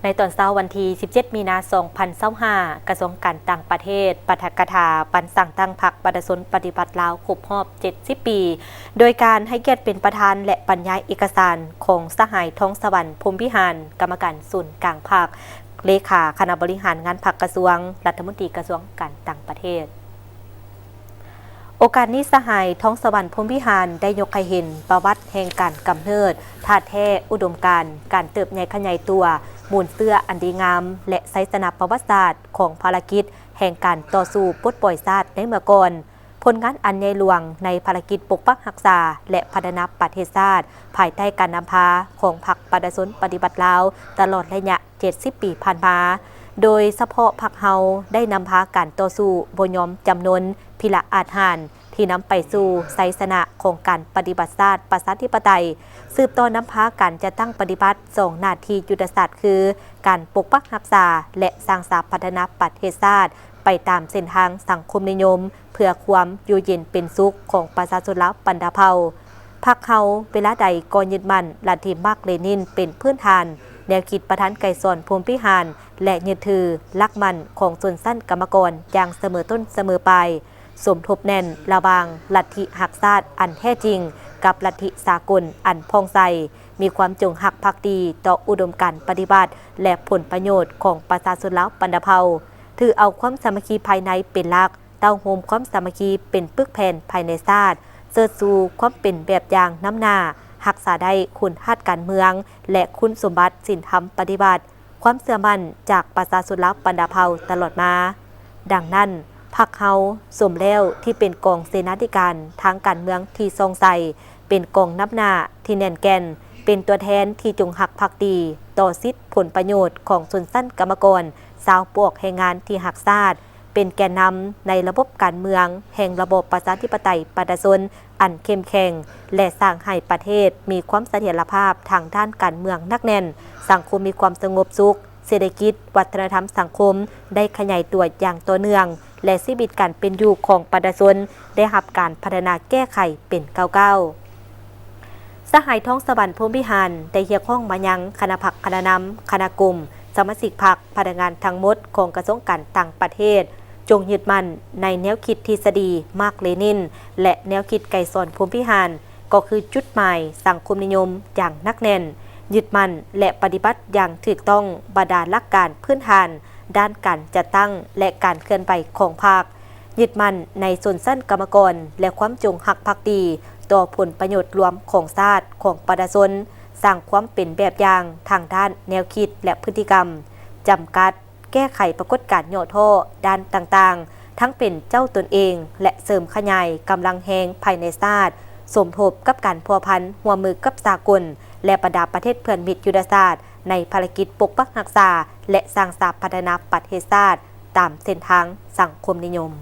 ໃນຕອນເຊົ້າວັນທີສິບເຈັດ ມີນາ ສອງພັນຊາວຫ້າ ກະຊວງການຕ່າງປະເທດ ປາຖະກະຖາບັນສ້າງຕັ້ງພັກປະຊາຊົນປະຕິວັດລາວຄົບຮອບເຈັດສິບປີ ໂດຍການໃຫ້ກຽດເປັນປະທານ ແລະ ບັນຍາຍເອກະສານຂອງສະຫາຍ ທອງສະຫວັນ ພົມວິຫານ ກຳມະການສູນກາງພັກ, ເລຂາຄະນະບໍລິຫານງານພັກກະຊວງ, ລັດຖະມົນຕີກະຊວງການຕ່າງປະເທດ. ໂອກາດນີ້ ສະຫາຍ ທອງສະຫວັນ ພົມວິຫານ ໄດ້ຍົກໃຫ້ເຫັນປະຫວັດແຫ່ງການກຳເນີດ, ທ່າແທ້, ອຸດົມການ, ການເຕີບໃຫຍ່ຂະຫຍາຍຕົວ, ມູນເຊື້ອອັນດີງາມ ແລະ ໄຊຊະນະປະຫວັດສາດຂອງພາລະກິດແຫ່ງການຕໍ່ສູ້ປົດປ່ອຍຊາດໃນເມື່ອກ່ອນ, ຜົນງານອັນໃຫຍ່ຫຼວງໃນພາລະກິດປົກປັກຮັກສາ ແລະ ພັດທະນາປະເທດຊາດ ພາຍໃຕ້ການນຳພາຂອງພັກປະຊາຊົນປະຕິວັດລາວ ຕະຫຼອດໄລຍະ ເຈັດສິບປີຜ່ານມາ, ໂດຍສະເພາະພັກເຮົາໄດ້ນຳພາການຕໍ່ສູ້ບໍ່ຍອມຈຳນົນ ພິລະອາດຫານ ທີ່ນຳໄປສູ່ໄຊຊະນະຂອງການປະຕິວັດຊາດປະຊາທິປະໄຕ, ສືບຕໍ່ນຳພາການຈັດຕັ້ງປະຕິບັດສອງໜ້າທີ່ຍຸດທະສາດ ຄື ການປົກປັກຮັກສາ ແລະ ສ້າງສາພັດທະນາປະເທດຊາດ ໄປຕາມເສັ້ນທາງສັງຄົມນິຍົມ ເພື່ອຄວາມຢູ່ເຢັນເປັນສຸກຂອງປະຊາຊົນລາວບັນດາເຜົ່າ. ພັກເຮົາເວລາໃດກໍຍຶດໝັ້ນລັດທິມາກເລນິນເປັນພື້ນຖານ, ແນວຄິດປະທານໄກສອນ ພົມວິຫານ ແລະ ຍຶດຖືຫຼັກໝັ້ນຂອງຊົນຊັ້ນກຳມະກອນຢ່າງສະເໝີຕົ້ນສະເໝີປາຍ, ສົມທົບແໜ້ນລະຫວ່າງລັດທິຮັກຊາດອັນແທ້ຈິງກັບລັດທິສາກົນອັນຜ່ອງໃສ, ມີຄວາມຈົງຮັກພັກດີຕໍ່ອຸດົມການປະຕິວັດ ແລະ ຜົນປະໂຫຍດຂອງປະຊາຊົນລາວບັນດາເຜົ່າ, ຖືເອົາຄວາມສາມັກຄີພາຍໃນເປັນຫຼັກ, ເຕົ້າໂຮມຄວາມສາມັກຄີເປັນປຶກແຜ່ນພາຍໃນຊາດ, ເຊີດຊູຄວາມເປັນແບບຢ່າງນຳໜ້າ, ຮັກສາໄດ້ຄຸນທາດການເມືອງ ແລະ ຄຸນສົມບັດສິນທຳປະຕິວັດ, ຄວາມເຊື່ອໝັ້ນຈາກປະຊາຊົນລາວບັນດາເຜົ່າຕະຫຼອດມາ. ດັ່ງນັ້ນ, ພັກເຮົາສົມແລ້ວທີ່ເປັນກອງເສນາທິການທາງການເມືອງທີ່ສ່ອງໃສ, ເປັນກອງນຳໜ້າທີ່ແໜ້ນແກ່ນ, ເປັນຕົວແທນທີ່ຈົງຮັກພັກດີຕໍ່ສິດຜົນປະໂຫຍດຂອງຊົນຊັ້ນກຳມະກອນ, ຊາວປວກແຮງງານທີ່ຮັກຊາດ, ເປັນແກນນຳໃນລະບົບການເມືອງແຫ່ງລະບອບປະຊາທິປະໄຕປະຊາຊົນອັນເຂັ້ມແຂງ ແລະ ສ້າງໃຫ້ປະເທດມີຄວາມສະຖຽນລະພາບທາງດ້ານການເມືອງໜັກແໜ້ນ, ສັງຄົມມີຄວາມສະຫງົບສຸກ, ເສດຖະກິດ, ວັດທະນະທຳສັງຄົມໄດ້ຂະຫຍາຍຕົວຢ່າງຕໍ່ເນື່ອງ ແລະ ຊີວິດການເປັນຢູ່ຂອງປະຊາຊົນໄດ້ຮັບການພັດທະນາແກ້ໄຂເປັນກ້າວໆ. ສະຫາຍ ທອງສະຫວັນ ພົມວິຫານ ໄດ້ຮຽກຮ້ອງມາຍັງຄະນະພັກ, ຄະນະນຳ, ຄະນະກົມ, ສະມາຊິກພັກ, ພະນັກງານທັງໝົດຂອງກະຊວງການຕ່າງປະເທດ ຈົ່ງຍຶດໝັ້ນໃນແນວຄິດທິດສະດີມາກເລນິນ ແລະ ແນວຄິດໄກສອນ ພົມວິຫານ, ກໍຄືຈຸດໝາຍສັງຄົມນິຍົມຢ່າງໜັກແໜ້ນ, ຍຶດໝັ້ນ ແລະ ປະຕິບັດຢ່າງຖືກຕ້ອງບັນດາຫຼັກການພື້ນຖານດ້ານການຈັດຕັ້ງ ແລະ ການເຄື່ອນໄຫວຂອງພັກ, ຍຶດໝັ້ນໃນຊົນຊັ້ນກຳມະກອນ ແລະ ຄວາມຈົງຮັກພັກດີຕໍ່ຜົນປະໂຫຍດລວມຂອງຊາດ, ຂອງປະຊາຊົນ, ສ້າງຄວາມເປັນແບບຢ່າງທາງດ້ານແນວຄິດ ແລະ ພຶດຕິກຳ, ຈຳກັດ, ແກ້ໄຂປາກົດການຫຍໍ້ທໍ້ດ້ານຕ່າງໆ, ທັງເປັນເຈົ້າຕົນເອງ ແລະ ເສີມຂະຫຍາຍກຳລັງແຮງພາຍໃນຊາດ, ສົມທົບກັບການພົວພັນຮ່ວມມືກັບສາກົນ ແລະ ບັນດາປະເທດເພື່ອນມິດຍຸດທະສາດ ໃນພາລະກິດປົກປັກຮັກສາ ແລະ ສ້າງສາພັດທະນາປະເທດຊາດ ຕາມເສັ້ນທາງສັງຄົມນິຍົມ.